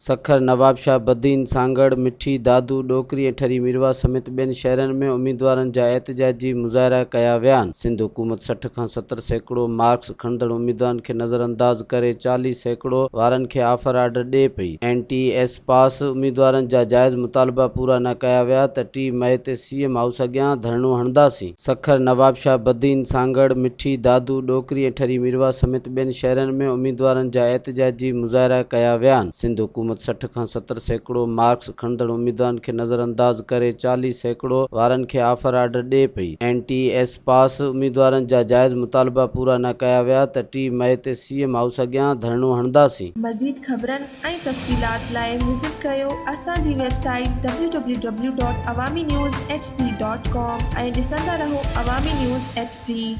سکر، نوابشاهه، بدين، سانگهڙ، مٺي، دادو، ڏوڪري ۽ ٺري ميرواهه سميت ٻين شهرن ۾ اميدوارن جا احتجاجي مظاهرا ڪيا ويا آهن. سنڌ حڪومت 60 کان 70% مارڪس کڻندڙ اميدوارن کي نظرانداز ڪري 40% وارن کي آفر آرڊر ڏئي پئي. اين ٽي ايس پاس اميدوارن جا جائز مطالبا پورا نه ڪيا ويا ته 3 مئي تي سي ايم هائوس اڳيان ڌرڻو هڻنداسين. سکر، نوابشاهه، بدين، سانگهڙ، مٺي، دادو، ڏوڪري ۽ ٺري ميرواهه سميت ٻين شهرن ۾ اميدوارن جا احتجاجي مظاهرا ڪيا ويا آهن. سنڌ حڪومت 60 کان 70% مارڪس کڻندڙ اميدوارن کي نظرانداز ڪري 40% وارن کي آفر آرڊر ڏئي پئي. اين ٽي ايس پاس اميدوارن جا جائز مطالبا پورا نه ڪيا ويا ته 3 مئي تي سي ايم هائوس اڳيان ڌرڻو هڻنداسين. مزيد خبرن ۽ تفصيلات لاء وزٽ ڪريو اسان جي website W W W dot Awami news H D dot com ۽ ڏسندا رهو عوامي نيوز ايڇ ڊي.